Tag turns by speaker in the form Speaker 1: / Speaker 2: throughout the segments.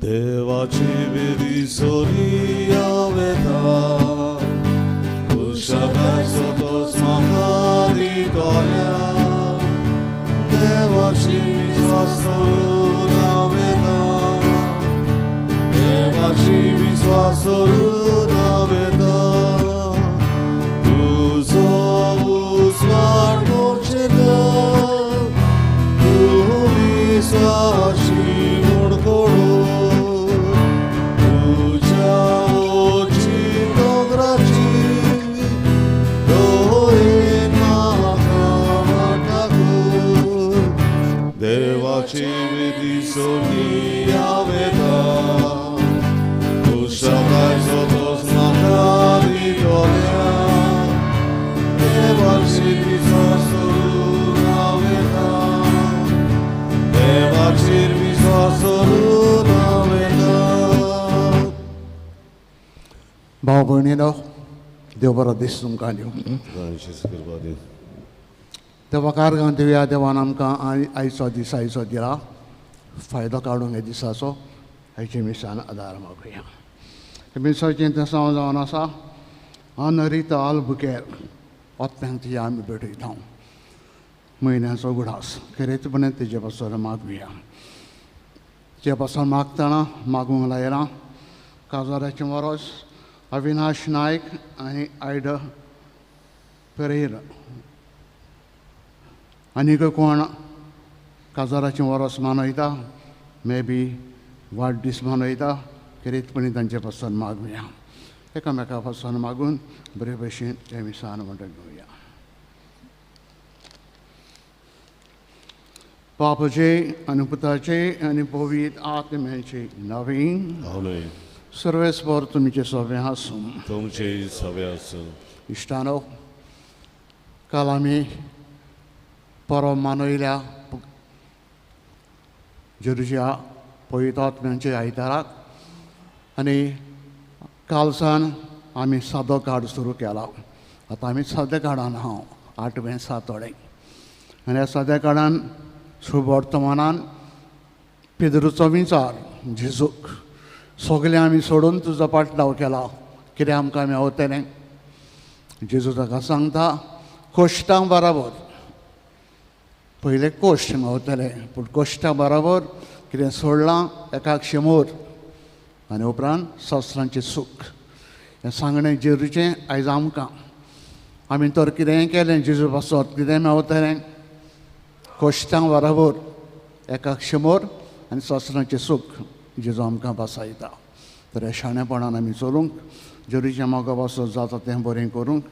Speaker 1: देवाची विधी सोरिया वेता उषाकायचो तोच म्हाका दितोल्या देवाची विस्वास करून हांव वेता देवाची विस्वास करून हांव वेता तुजो उजवाड मोर्चेता तूं विस्वाशी म्हूण कोडू तुज्या ओची दोंगराची दोळेन म्हाका वाटाकूर देवाची विधी सोनिया वेता उषाकायचो तोच म्हाका दितोल्या देवाची विस्वास करून हांव वेता देवाचेर विस्वास करून हांव वेता.
Speaker 2: भाव भयणीनो, देव बरो दीस तुमकां दिवं.
Speaker 1: कृपा दिवं.
Speaker 2: देवा कारगान दिवया. देवान आमकां आयचो दीस आयचो दिला, फायदो काडूंक ह्या दिसाचो आयचे मिसान आदार मागुया. मिसाचें तें हांव जावन आसा अनरिता आल्बुकेर ओत्प्यांक तिज्या आमी भेटयता. म्हयन्याचो गुडास खेरीतपणे तेजे पासून मागुया. तिजे पासून मागतना मागूंक लायलां काजाराचें वरोस अविनाश नायक आनी आयड पेरेर. आनीक कोण काजाराचें वरोस मनयता, मे बी वाडदीस मनयता, खेरीतपणी तांचे पासून मागुया. एकामेका पासून मागून बरे भशेन तें मिसान म्हणटा घेवया. बापाचे आनी पुताचे आनी पवित्र आत्म्याचे नवीन.
Speaker 1: आमेन.
Speaker 2: सर्वेस्पर तुमचे सगळें आसूं.
Speaker 1: तुमचे सगळे आसूं.
Speaker 2: इश्टानो, काल आमी परब मनयल्या जेरुजा पवित्र आत्म्यांचे आयताराक आनी कालसान आमी सादो कार्ड सुरू केला. आतां आमी साद्या कार्डान हांव आठवें सातोडें आनी ह्या साद्या कार्डान सुवर्तमानान पेद्रूचो विचार जेजूक सगळें आमी सोडून तुजो पाटलाव केला, कितें आमकां मेवतलें? जेजू ताका सांगता कोश्टां बराबर पयलें कोश्ट मेवतलें, पूण कोश्टां बराबर कितें सोडलां एकाक शेमोर आनी उपरांत संवसाराचें सूख. हें सांगणें जेजूचें आयज आमकां. आमी तर कितेंय केलें जेजू पासत कितें मेवतलें? कोश्टां बराबर एकाक शेमोर आनी संवसाराचें सूख जेजू आमकां बसायता. तर ह्या शाणेपणान आमी चलूंक जेजूच्या मोगा पासत जाता तें बरें करूंक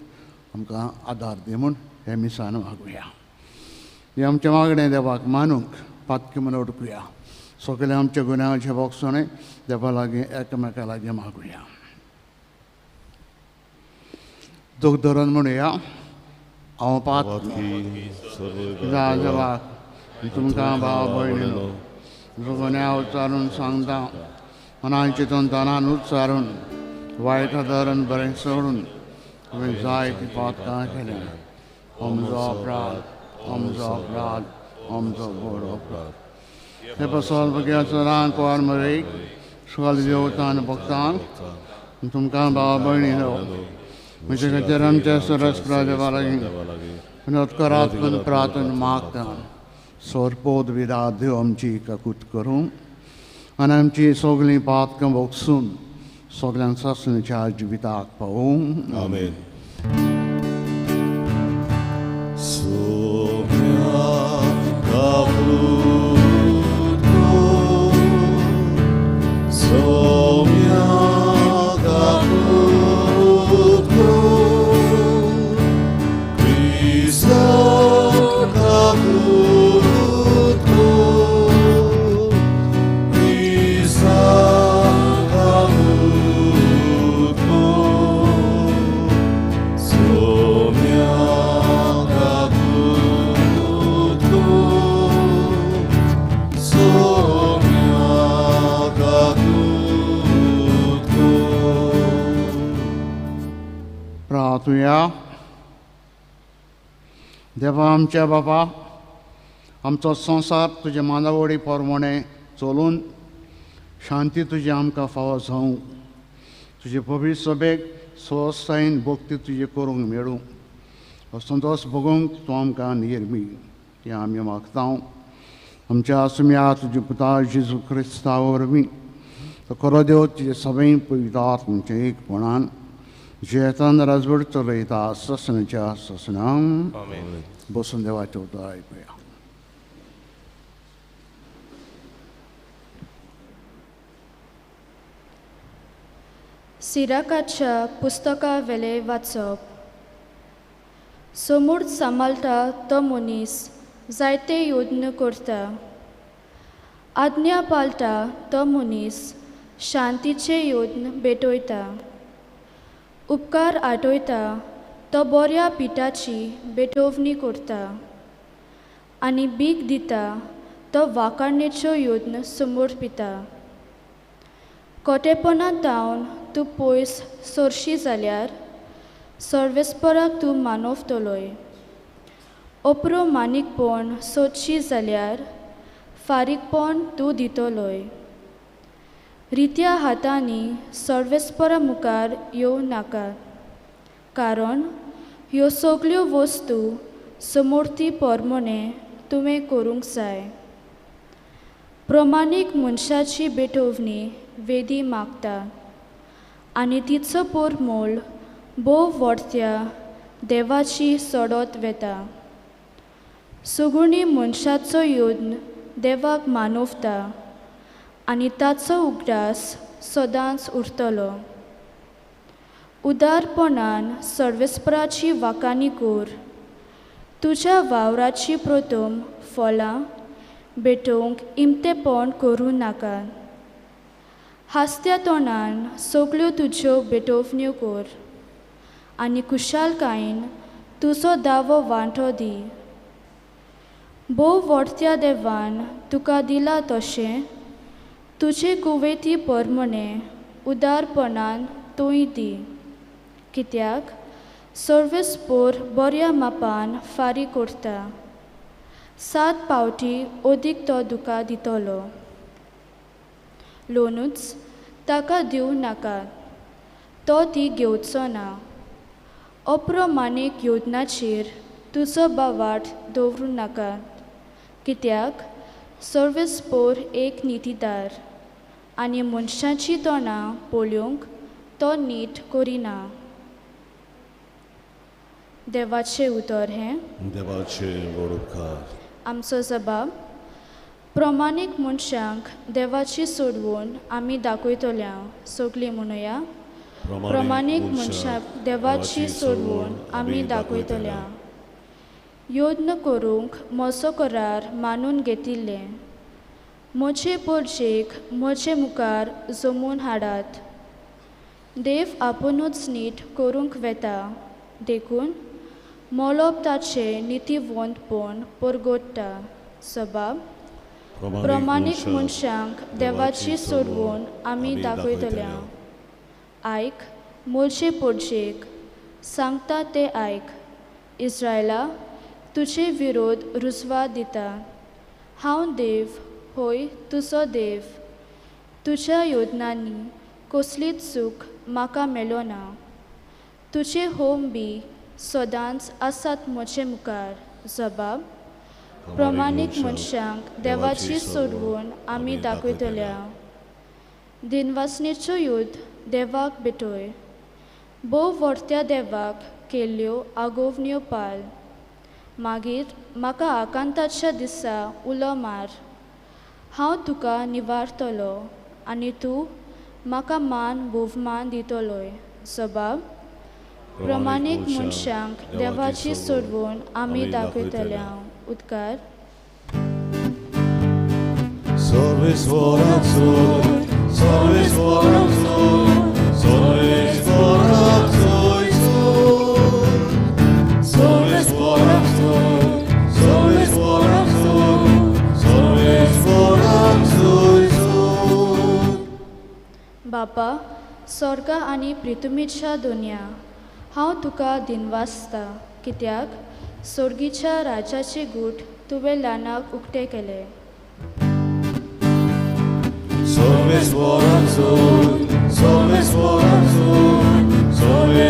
Speaker 2: आमकां आदार दी म्हूण हें मिसान मागुया. हें आमचें मागणें देवाक मानूंक पातकी म्हूण उडकुया. सगळें आमच्या गुन्यांवाचें बोगसणें देवा लागीं एकामेका लागीं मागुया. दूख धरून म्हणुया, हांव पातकी देवाक तुमकां भाव भयणीनो गुन्यांव उच्चारून सांगता, मनान चिंतून तनान उच्चारून वायट धरून बरें सोडून हांवें जायतीं पातकां केल्यां. म्हजो अपराध, म्हजो अपराध, म्हजो व्हड अपराध. हे पसोल भुरग्याचो रांक वार मरेक सगल्या देवतान भक्तांक तुमकां भाव भयणीनो म्हजे खातीर आमच्या सरस्परा देवा लागीं विनोद करात म्हूण प्रार्थना मागता. सोरपोद विरा देव आमची काकूत करूं आनी आमची सगळीं पातकां भोगसून सगळ्यांक सासणीच्या जिविताक पावूं.
Speaker 1: आमेन. सोम्या काकूत करूं, सोम्या काकूत करूं, क्रिस्ता काकूत करूं, क्रिस्ता काकूत करूं, सोम्या काकूत करूं, सोम्या काकूत करूं.
Speaker 2: प्रार्थुया. देवा आमच्या बापा, आमचो संवसार तुजे मानवडी प्रमाणे चलून शांती तुजी आमकां फावो जावं. तुजे पवित्र सभेक स्वस्तायेन भक्ती तुजी करूंक मेळूं. हो संतोश भोगूंक तूं आमकां निर्मी हें आमी मागता. आमच्या आसुम्या तुज्या पुता जेजू क्रिस्ता वरवीं तो खरो देव तुजे सगळें पवित्र आत्म्याच्या एकपणान जियेतान राजवट चलयता ससनाच्या ससनां. बसून देवाचें उतर आयकुया.
Speaker 3: सिराकाच्या पुस्तका वेले वाचप. समूर्त सांबाळटा तो मनीस जायते यत्न करता. आज्ञा पाळटा तो मनीस शांतीचे यत्न भेटयता. उपकार आठयता तो बऱ्या पिठाची भेटोवणी करता आनी भीक दिता तो वाखाणेच्यो यत्न समर्पिता. कोटेपणांत धांवन तूं पयस सरशी जाल्यार सर्वेस्पराक तूं मानवतलोय. अपरो मानीकपण सोदशी जाल्यार फारीकपण तूं दितलोय. रित्या हातांनी सर्वेस्परा मुखार येवं नाका, कारण ह्यो सगल्यो वस्तू समर्थी परमणे तुवें करूंक जाय. प्रमाणीक मनशाची भेटोवणी वेदी मागता आनी तिचो पोरमोल भोव व्हडत्या देवाची सोडत वेता. सुगुणी मनशाचो यत्न देवाक मानवता आनी ताचो उगडास सदांच उरतलो. उदारपणान सर्वेस्पराची वाखाणी कर. तुज्या वावराची प्रथम फळां भेटोवंक इमतेपण करूं नाका. हांसत्या तोंडान सगल्यो तुज्यो भेटोवण्यो कर आनी खुशालकायेन तुजो दावो वांटो दी. भोव व्हडत्या देवान तुका दिला तशें तुजे कुवेती परमणे उदारपणान तूंय दी, कित्याक सर्वेस्पोर बऱ्या मापान फारीक करता. 7 पावटी अदीक तो तुका दितलो. लोनूच ताका दिवं नाका, तो ती घेवचो ना. अप्रमाणीक योजनाचेर तुजो बावाट दवरूं नाका, कित्याक सर्वेस्पोर एक नितीदार आनी मनशाची तोंडां पळोवंक तो नीट करिना. देवाचें उतर हें.
Speaker 1: देवाचें व्हड उपकार.
Speaker 3: आमचो जबाब प्रमाणीक मनशांक देवाची सोडवून आमी दाखयतल्या. सगळीं म्हणुया, प्रमाणीक मनशाक देवाची सोडवून आमी दाखयतल्या. यत्न करूंक म्हजो करार मानून घेतिल्लें. म्हजे पोरजेक म्हजे मुखार जमून हाडात. देव आपुणूच नीट करूंक वेता, देखून मळब ताचें नितीवंतपण परगट्टा. सबाब प्रमाणीक मनशांक देवाची सोडवून आमी दाखयतल्या. आयक म्हजे पोरजेक सांगता तें आयक. इस्रायला तुजे विरोध रुजवा दिता. हांव देव, होय तुजो देव. तुज्या योजनांनी कसलीच चूक म्हाका मेळना. तुजे होम बी सदांच आसात म्हजे मुखार. जबाब प्रमाणीक मनशांक देवाची सोडवून आमी दाखयतल्या. दिनवासनेच्यो युद्ध देवाक भेटय. भोव व्हडत्या देवाक केल्ल्यो आगोवण्यो पाल. मागीर म्हाका आकांताच्या दिसा उलो मार. हांव तुका निवारतलो आनी तूं म्हाका मान भोवमान दितलोय. जबाब प्रमाणीक मनशांक देवाची सोडवून आमी दाखयतल्या. उदकार. बापा स्वर्गा आनी पृथ्वीच्या दुनिया, हांव तुका दिनवासता, कित्याक स्वर्गीच्या राजाचे गूट तुवें ल्हानाक उक्ते केले.
Speaker 1: Sobe sobe sobe sobe sobe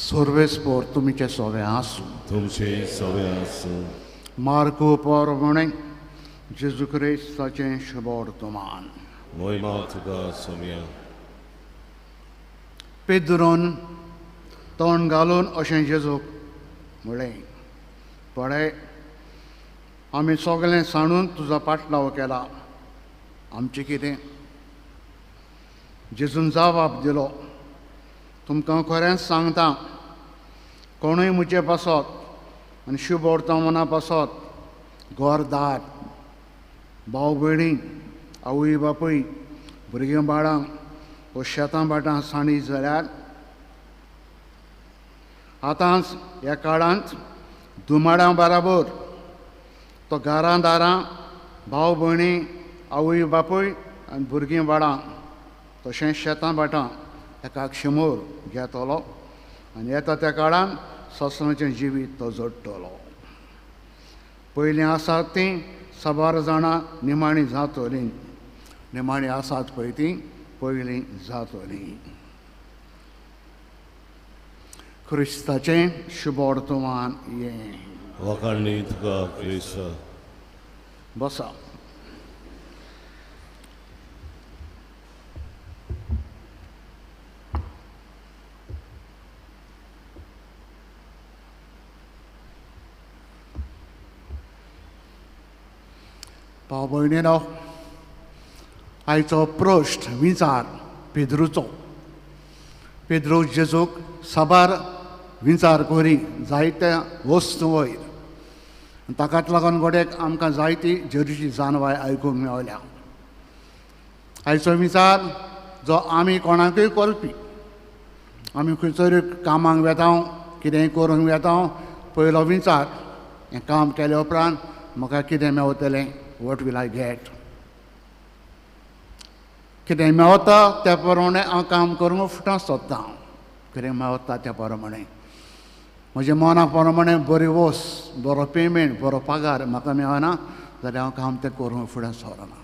Speaker 2: सर्वेस्पोर तुमचे सोवे आसूं,
Speaker 1: तुमचे सोवे आसूं।
Speaker 2: मार्को परवणे जेजू क्रिस्ताचें शुभवर्तमान।
Speaker 1: मोहिमा तुका सोम्या।
Speaker 2: पेद्रोन तोंड घालून अशें जेजूक म्हळें, पळय आमी सगळें सांडून तुजो पाटलाव केला, आमचें कितें? जेजून जवाब दिलो, तुमकां खरेंच सांगता, कोणूय म्हजे पासत आनी शुभवर्तमाना पासत घरदार, भाव भयणी, आवय बापूय, भुरगीं बाळां वो शेतां भाटां सांडी जाल्यार आतांच ह्या काळांत दुमाडां बराबर तो घरां दारां, भाव भयणी, आवय बापूय आनी भुरगीं बाळां तशेंच शेतां भाटां एकाक शंबर घेतलो आनी येता त्या काळान ससनाचें जिवीत तो जोडटलो। पयलीं आसात तीं साबार जाणां निमाणी जातलीं, निमाणी आसात पळय तीं पयलीं जातलीं। क्रिस्ताचें शुभवर्तमान हें।
Speaker 1: वखाणणी तुका क्रिस्त।
Speaker 2: बसा। भाव भयणीनो, आयचो प्रश्न विचार पेद्रूचो। पेद्रू जेजूक साबार विचार करी जायत्या वस्तू वयर, ताकाच लागून गोडेक आमकां जायती जेजूची जानवाय आयकूंक मेवल्या। आयचो विचार जो आमी कोणाकूय करपी, आमी खंयसरूय कामाक वेता, कितेंय करूंक वेता, पयलो विचार हें काम केल्या उपरांत म्हाका कितें मेवतलें, what will I get? कितें मेवता त्या प्रमाणें हांव काम करूंक फुटां सोदतां, कितें मेवता त्या प्रमाणें म्हज्या मना प्रमाणें बरी वस, बरो पेमेंट, बरो पगार म्हाका मेळना जाल्यार हांव काम तें करूंक फुडें सरना।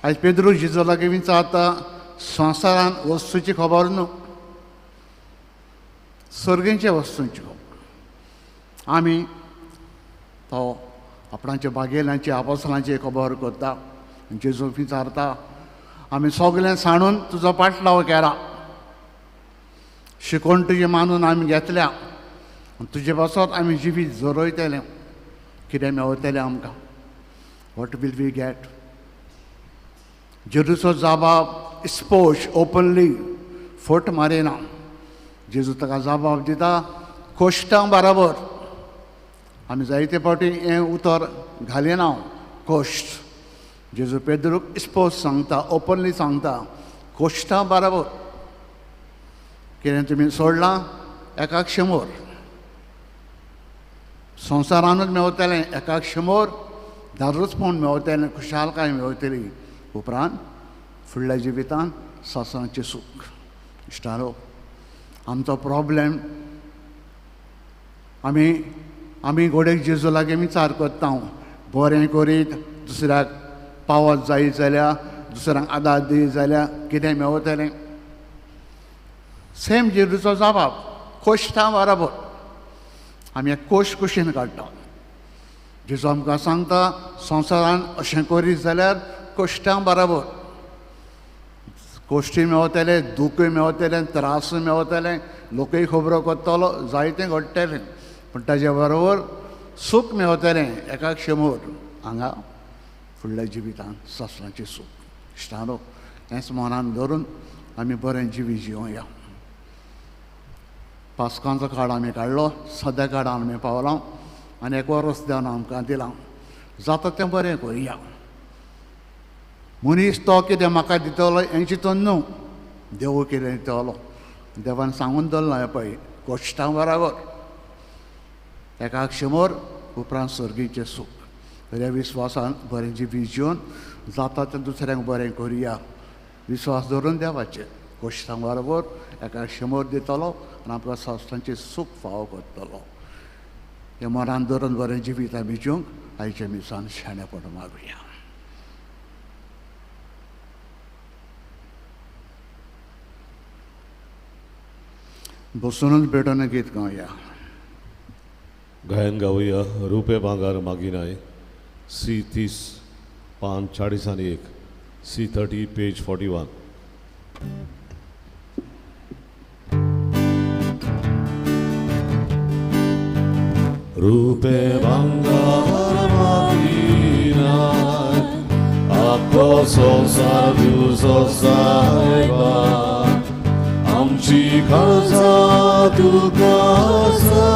Speaker 2: आयज पेद्रू जेजू लागीं विचारता, संवसारान वस्तूची खबर न्हू, सर्गींच्या वस्तूंची खबर। आमी तो आपणाच्या बागेल्यांची आपोसलांची खबर करता, जेजू विचारता, आमी सगळें सांडून तुजो पाटलाव केला, शिकोवन तुजें मानून आमी घेतल्या, तुजे पासत आमी जिवीत जरयतले, कितें मेवतलें आमकां? What will we get? जेजूचो जबाब स्पोश ओपनली फट मारिना। जेजू ताका जबाब दिता कोश्टां बराबर। आमी जायते फावटी हें उतर घालिना, कोश्ट। जेजू पेद्रूक स्पोश सांगता, ओपनली सांगता, कोश्टां बराबर कितें तुमी सोडलां एकाक शंबर, संवसारानूच मेवतलें एकाक शंबर, दारूचपण मेवतलें, खुशालकाय मेवतली, उपरांत फुडल्या जिवितांत सासणाचें सूख। इश्टारो, आमचो प्रॉब्लेम आमी आमी घोडेक जेजू लागीं विचार करता, बरें करीत दुसऱ्याक पावत जायत जाल्यार, दुसऱ्यांक आदार दीत जाल्यार कितें मेवतलें? सेम जेजूचो जबाब, कोश्टां बराबर। आमी कोश कुशीन काडटा। जेजू आमकां सांगता संवसारान अशें करीत जाल्यार कोश्टां बराबर कोश्टी मेवतले, दुखूय मेवतलें, त्रासूय मेवतले, लोकूय खबरो करतलो, जायतें घडटलें, पूण ताजे बरोबर सूख मेवतलें एकाक शंबर हांगा फुडल्या जिवितांत सासणाचें सूख। इश्टानो, हेंच मनान धरून आमी बरें जिवीत जिवया। पास्कांचो काळ आमी काडलो, सद्या काळ आमी पावलां आनी एक वर्स देवान आमकां दिलां, जाता तें बरें करुया। मनीस तो कितें म्हाका दितलो हें चिंतून न्हू, देव कितें दितलो। देवान सांगून दवरलां हें पळय, कोश्टां बराबर एकाक शंबर, उपरांत सर्गीचें सूख। बऱ्या विस्वासान बरें जिवीत जिवन जाता तें दुसऱ्यांक बरें करुया, विस्वास दवरून देवाचेर। कोश्टां बरोबर एका शंबर दितलो आनी आमकां संस्थांचें सूख फावो करतलो. हें मनान धरून बरें जिवीत आमी जिवंक आयच्या मिसान शाणेपण मागुया. बसूनच भेटून गीत गावया.
Speaker 1: गायन गावया रुपे भांगार मागिनाय सी 30 पान 40 आनी 1 सी 30 पेज 41. रुपे भांगार मागिनाय आखो संवसार तुजो सायबा आमची काळजा तुका आसा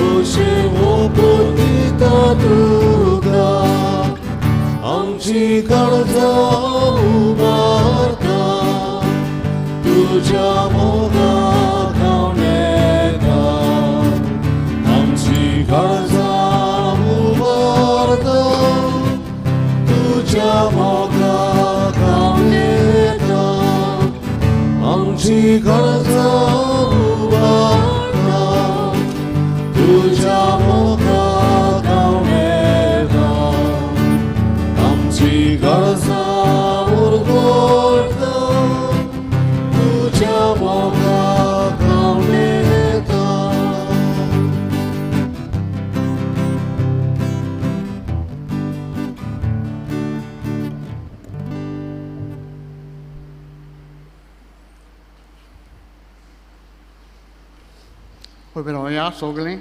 Speaker 1: अशें ओंपून दिता तुका आमची काळजा उबारता तुज्या मोगाक हांव आमची काळजा उबारता तुज्या मोगाक हांव आमची काळजा उबारता तुज्या मोगाक हांव आमची काळजा उरगोळटा तुज्या मोगाक हांव.
Speaker 2: उबी रावया सगळीं.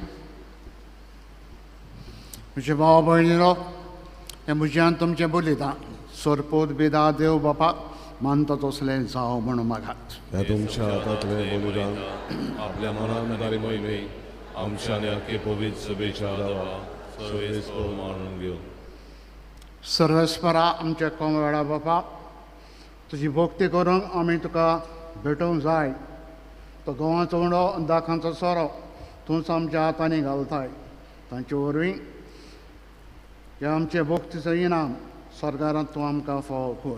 Speaker 2: म्हजे भाव भयणीनो, हें म्हज्यान तुमचें बलिदान सोरपोत बिदा देव बापाक मानता तसलें जावं म्हूण मागात.
Speaker 1: ह्या तुमच्या हातांतलें बलिदान आपल्या मनान आनी मोहिमे आमच्या आनी आख्खे पवित्र सभेच्या आदावा सर्वेस्पर मानून घेवन.
Speaker 2: सर्वेस्परा आमच्या कोमवेळा बापा, तुजी भक्ती करूंक आमी तुका भेटोवंक जाय. तो गंवाचो उंडो आनी दाखांचो सोरो तूंच आमच्या हातांनी घालताय. तांचे वरवीं हे आमचे भक्तीचो इनाम सरकारांत तूं आमकां फावो कर.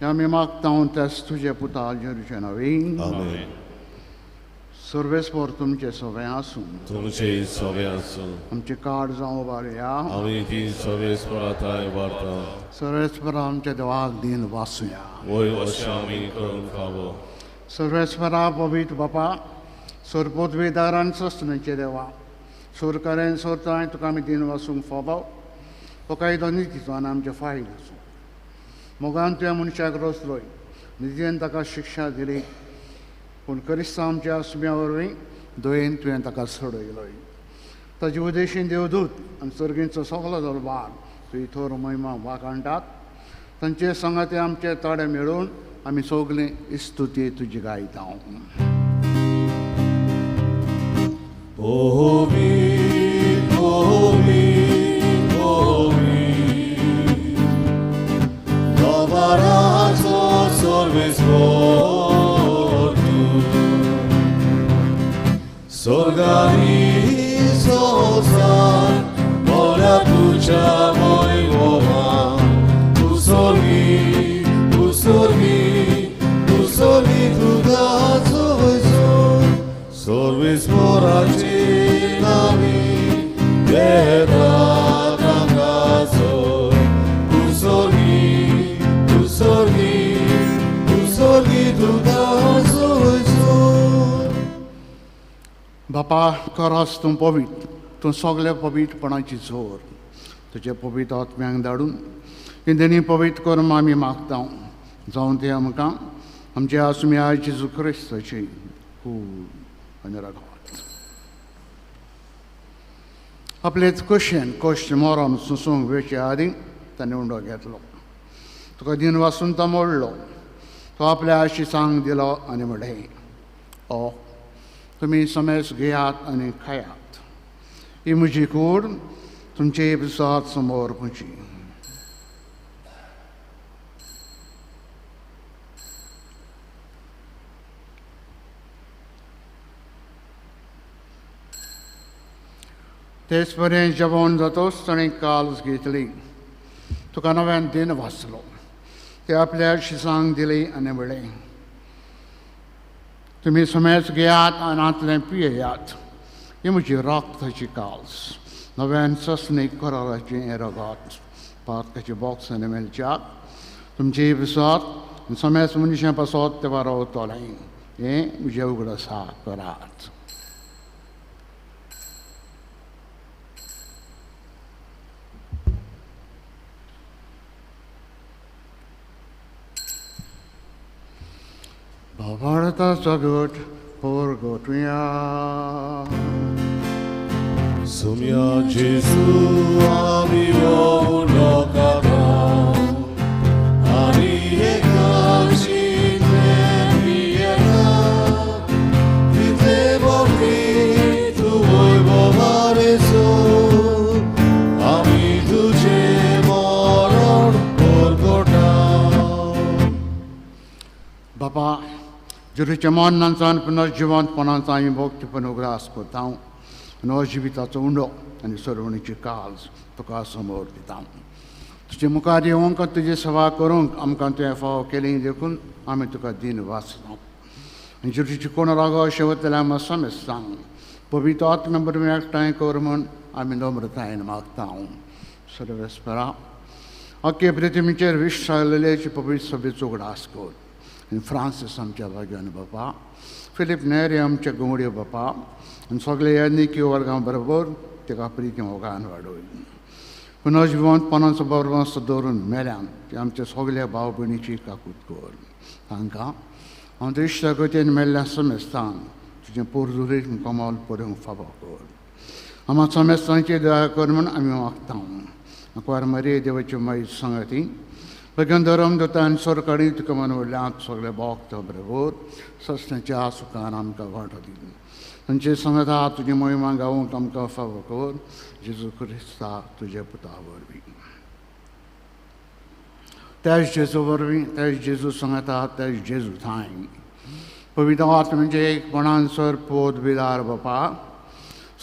Speaker 2: हे आमी मागता तेच तुजे पुता जेरूचे नांवी.
Speaker 1: आमेन.
Speaker 2: सर्वेस्पर तुमचे सगळें आसूं.
Speaker 1: तुमचे सगळें आसूं.
Speaker 2: आमचे कार्ड जावं उबारया.
Speaker 1: आमी ती सर्वेस्परा थांय उबारता.
Speaker 2: सर्वेस्परा आमच्या देवाक दिन वाचुया.
Speaker 1: वय अशें आमी करूंक फावो.
Speaker 2: सर्वेस्परा पवित्र बापा, सोरपोतवेदारान सस्तनेचे देवा, सोरकाऱ्यान सोरताय तुका आमी दिन वाचूंक फावो. हो कायदो नितीचो आनी आमचें फायल आसूं. मोगान तुवें मनशाक रचलोय, नितीन ताका शिक्षा दिली, पूण क्रिस्तांव आमच्या आसम्या वरवीं दयेन तुवें ताका सोडयलोय. ताजे उदेशीन देवदूत आनी सर्गींचो सगलो दरबार तुजी थोर महिमा वाखाणटात. तांचे संगाते आमचे ताडे मेळून आमी सगळीं इस्तुती तुजी गायता.
Speaker 1: स्वर्गानी संवसार मोल्या तुज्या मोहिमा तूं सोर्गी तूं सोर्गी तूं सोर्गी तुका जोयसो सर्वेस्पराची नामी घेता तांकां तूं सोर्गी तूं सोर्गी तूं सोर्गी तुका जोयसो.
Speaker 2: बापा, खरोच तूं पवित्र, तूं सगल्या पवित्रपणाची जोर. तुज्या पवित्र आत्म्यांक धाडून इंदनी पवित्र करून आमी मागता. जावन ते आमकां आमच्या आसम्या जेजू क्रिस्ताची कूड आनी रगत. आपलेच कशेन कश्ट मरण सोंसूंक वेचे आदीं ताणें उंडो घेतलो. तुका दिन वासून तो मोडलो. तो आपल्या आशिसांक दिलो आनी म्हणलें, ओ तुमी समेस घेयात आनी खायात. ही म्हजी कूड तुमचे सात समोर पुची. तेच परेन जेवण जातोच ताणें काल्स घेतली. तुका नव्यान दिन वाचलो. ते आपल्या शिसांक दिली आनी म्हणलें, तुमी समेज घेयात आनी आंतलें पियेयात. ही म्हजी रक्ताची काल्स, नव्यान ससणी कराराचें हें रगत पातकाचें बॉक्स मेळच्याक तुमची पासत समेज मनशां पासत तें रावतलें. हें म्हजें उगडासा करात. भावार्थाचो गट परगटुया.
Speaker 1: Sumia Jesu ami lokata ani ekachi pieta vite bokri tu voi bovareso ami tuje moron porgota.
Speaker 2: बाबा जेजूच्या मरणाचो आनी पुनर्जिवंतपणाचो आमी भक्तीपण उगडास करता आनी हो जिविताचो उंडो आनी सरवणीची काज तुका समोर दिता. तुजे मुखार येवंक तुजी सेवा करूंक आमकां तुवें फावो केली देखून आमी तुका दिन वाचता. आनी जेजूची कोण रागो शेवतल्या आमकां समेस्तांक पवित्र आत्म्या वरवीं एकठांय कर म्हूण आमी नम्रतायेन मागता. सर्वेस्परा अख्खे पृथ्वीचेर विश्वासलेल्याची पवित्र सभेचो उगडास कर. आनी फ्रांसीस आमच्या भाग्यान बापा, फिलीप नेरी आमच्या घुंवड्यो बापा आनी सगळे यादनिकी वर्गां बरोबर ताका प्रिती मोगान वाडोय. पुनर्जिवंतपणाचो बरोबर दवरून मेल्यान ते आमच्या सगल्या भाव भयणीची काकूत कर. तांकां हांव दृश्ट गतीन मेल्ल्या समेस्तांक तुजें पोरजुरीत कमल पडूंक फावो कर. आमकां समेस्तांची दया कर म्हूण आमी मागता. कुंवार मारिये देवाची माई सांगाती भगवान धर्म दत्तान सरकारी तुका मनवडल्यात सगळे भक्त बरोबर ससण्याच्या सुखान आमकां वांटो दी. तांचे सांगाता तुजी मोहिमा गावंक आमकां फावो कर. जेजू क्रिस्ता तुज्या पुता वरवीं. त्याच जेजू वरवीं, त्याच जेजू सांगाता, त्याच जेजू थांय पवित्र आत्म्याचे एकपणान सर पोत बिदार बापा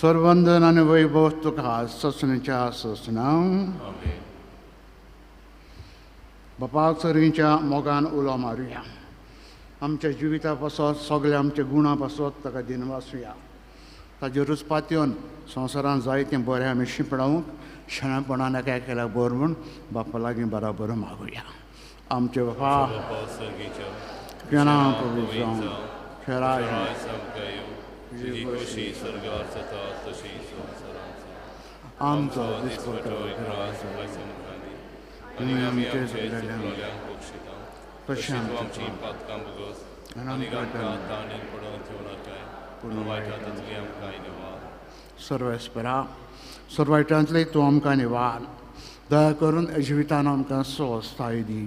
Speaker 2: सर्वंदन आनी वैभव तुका ससण्याच्या ससना. बापा सरींच्या मोगान उलो मारुया. आमच्या जिविता पासत सगल्या आमच्या गुणां पासत ताका दिनवासुया. ताजे रुचपात येवन संवसारांत जायतें बरें आमी शिंपडावंक शाणेपणान एका एकेल्याक बर म्हूण बापा लागीं बराबर मागुया. आमचे बापा तुजें नांव पवित्र जावं, तुजें राज्य आमचो दिसपट्टो ग्रास
Speaker 1: आनी आमी आमचे चुकलोल्यांक बक्षिता तशी तूं आमची पातकां भोगस आनी आमकां ताणेन पडोवन ठेवू नाकाय पूण वायटांतली आमकां निवार.
Speaker 2: सर्वेस्परा सर्वायटांतली तूं आमकां निवार. दया करून जिवितान आमकां स्वस्थाय दी.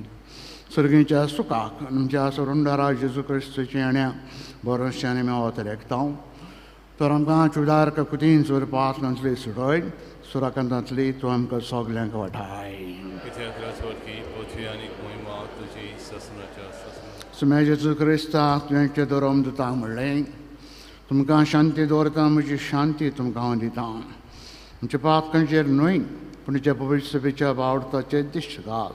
Speaker 2: सर्गीच्या सुखाक आमच्या सरुंडारा जेजू क्रिस्ताचें येण्या भरोश्यान आमी वत रेखता. तर आमकां चुडार कुतीन सोरपांतली सुडय सुराकांतांतली तूं आमकां सगल्यांक वाठाय. सुम्या जेजू क्रिस्ता तुवें धर्म दिता म्हणलें तुमकां शांती दवरता, म्हजी शांती तुमकां हांव दिता. आमच्या पातकांचेर न्हय पूण तुज्या पवित्र सभेच्या बावडताचेर दिश्ट घाल.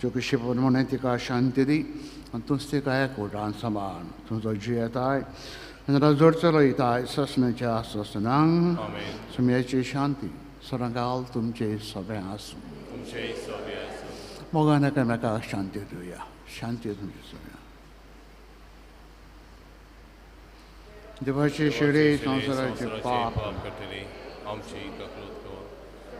Speaker 2: चौकशी प्रमाणे तिका शांती दी आनी तूंच तिका एकवटान सांबाळ. तुजो जियेताय आनी राजवट चलयताय ससण्याच्या ससनांक. सुम्याची शांती सदांकाल तुमचे सगळें आसूं. मोगान एकामेकाक शांती दिवया. शांती तुमची सगळ्या. देवाचे शेडे संवसाराचे पाप
Speaker 1: काडटली आमची काकूत कर.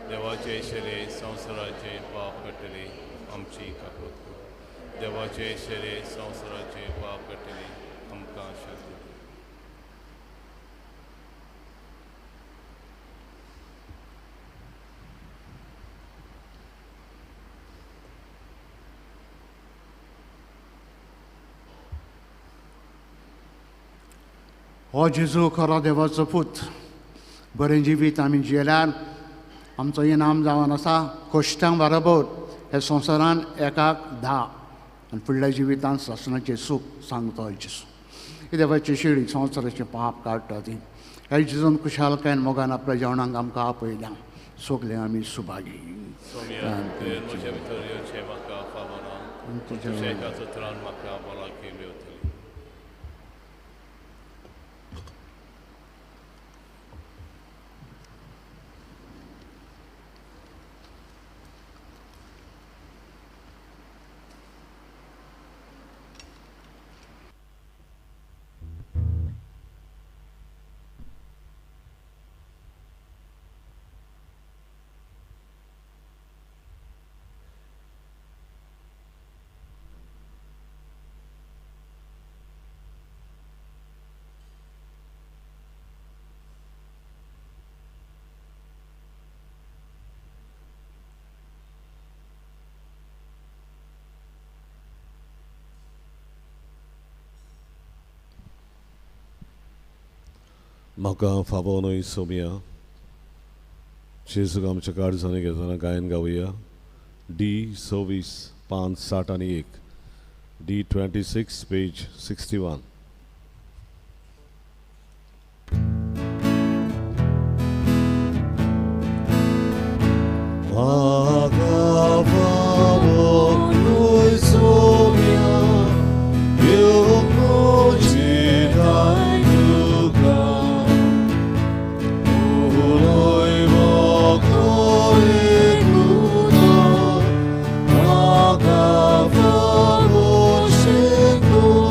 Speaker 1: देवाचे शेडे संवसाराचे पाप काडटली आमची काकूत कर. देवाचे शेडे संवसाराचे पाप काडटली आमकां शांती.
Speaker 2: हो जेजू खरो देवाचो पूत. बरें जिवीत आमी जियेल्यार आमचो इनाम जावन आसा कश्टां बरोबर हे संवसारान एकाक 10 आनी फुडल्या जिवितान सासणाचें सूख सांगतो जेजू. ही देवाची शिडी संवसाराचें पाप काडटा ती. ह्या जेजून खुशालकायेन मोगान आपल्या जेवणाक आमकां आपयल्या. सगले आमी सुभागी.
Speaker 4: म्हाका फावो न्हय सोमया जेजूक आमच्या काळजांनी घेतना गायन गावया. डी 26 5 60 आनी 1, डी 26 पेज 61. म्हाका फावो न्हय सोमया येवंक म्हजे ठांय तुका, उलय म्हाका एकूच म्हाका फावोशें तूं,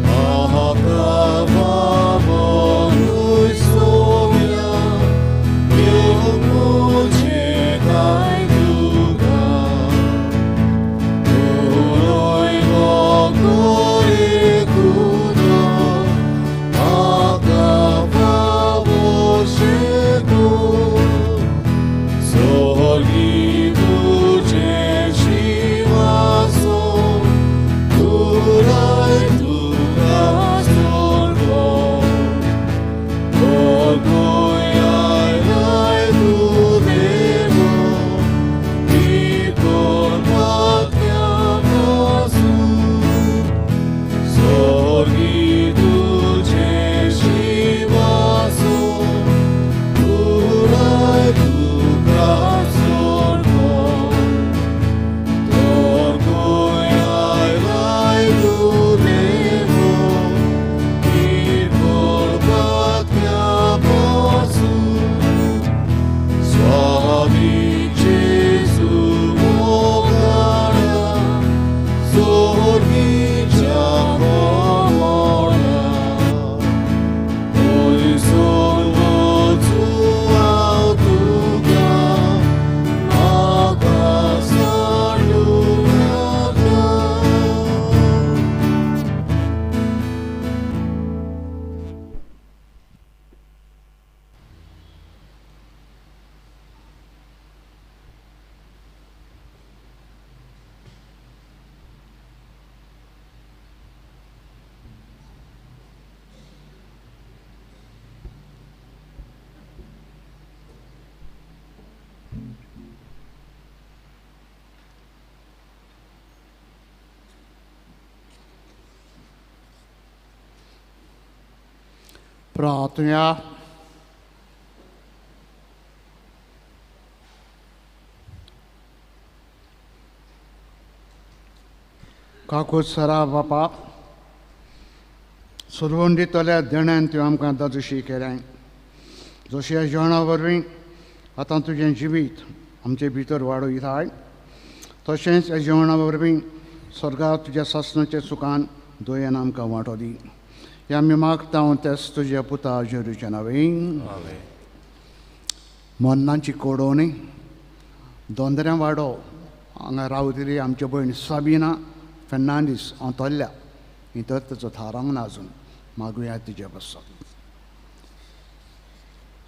Speaker 4: म्हाका फावो न्हय सोमया येवंक म्हजे ठांय तुका, उलय म्हाका एकूच म्हाका फावोशें तूं, स्वर्गी तुजें शिंवासन पुराय तुका स्वर्ग, तोरकूय आयलाय तूं देव भितर पात्या पासून, स्वर्गी तुजें शिंवासन पुराय तुका स्वर्ग, तोरकूय आयलाय तूं देव भितर पात्या पासून, स्वामी जेजू मोगाळा स्वर्गीच्या कमळा, थंयसर वचूं हांव तुका म्हाका सांडूं नाका.
Speaker 2: प्रार्थना. काकूत सरा बापा, सुरवंडीतल्या देण्यान तुवें आमकां दादोशी केलें, जशें ह्या जेवणा वरवीं आतां तुजें जिवीत आमचे भितर वाडयताय, तशेंच ह्या जेवणा वरवीं स्वर्गार तुज्या सासणाच्या सुखान दयेन आमकां वांटो दी. ह्या आमी मागता तेच तुज्या पुता जेजूच्या नांवान.
Speaker 1: आमेन.
Speaker 2: मन्नाची कोडोवणी दोंदऱ्यां वाडो हांगा रावतली आमची भयण साबिना फेर्नांडीस अंतोल्या ही तर ताचो थारावंक ना अजून, मागुया तिजे पासत.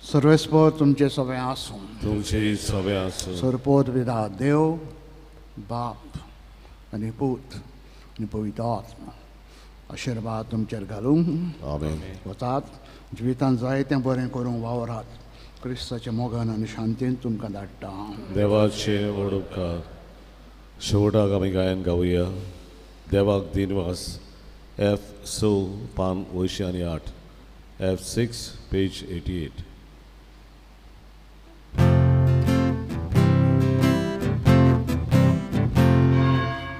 Speaker 2: सर्वेस्पर तुमचें सगळें आसूं,
Speaker 4: तुमची सगळें आसूं.
Speaker 2: सरपोत विधा देव बाप आनी पूत आनी पवित्र आत्मा आशिर्वाद तुमचेर घालूं.
Speaker 4: आमेन.
Speaker 2: वतात जिवितान जाय तें बरें करूंक वावरात. क्रिस्ताच्या मोगान आनी शांतीन तुमकां धाडटा.
Speaker 4: देवाचे व्हड उपकार. शेवटाक आमी गायन गावया देवाक दिनवास. एफ 6 पान 80 आनी 8, एफ 6 पेज 88.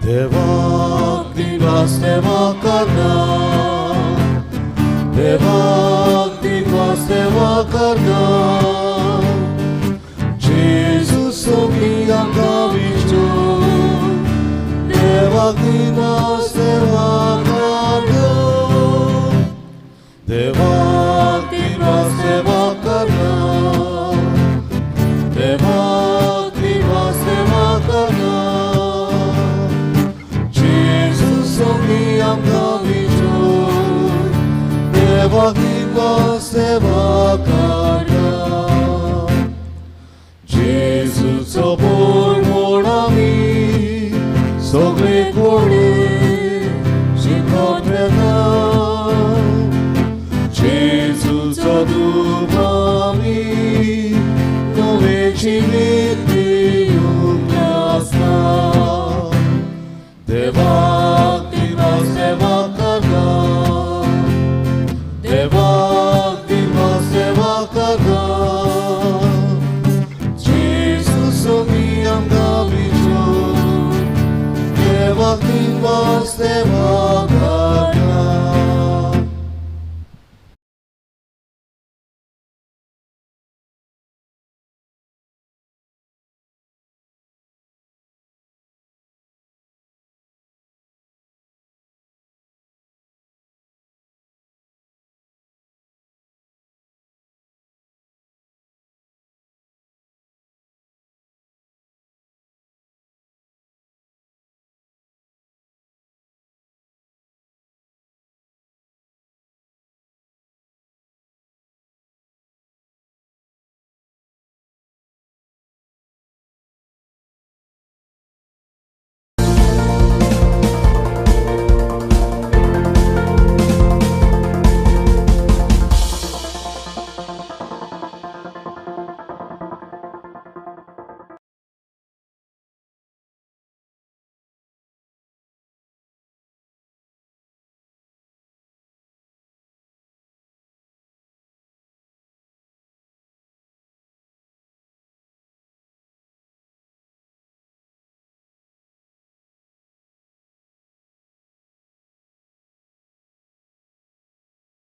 Speaker 4: देवाक दिनवास देवा करना, देवाक दिनवास देवा करना, जेजू सोबी आमकां विश्टो, देवाक दिनवास देवा करना, देवाक दिनवास देवा करना, देवाक दिनवास देवा करना, जेजू सोबी आमकां विश्टो, देवाक दिनवास देवा करना. जेजूचो बोल म्हूण आमी सगळे कोणी शिकत वेता, जेजू
Speaker 5: देवा.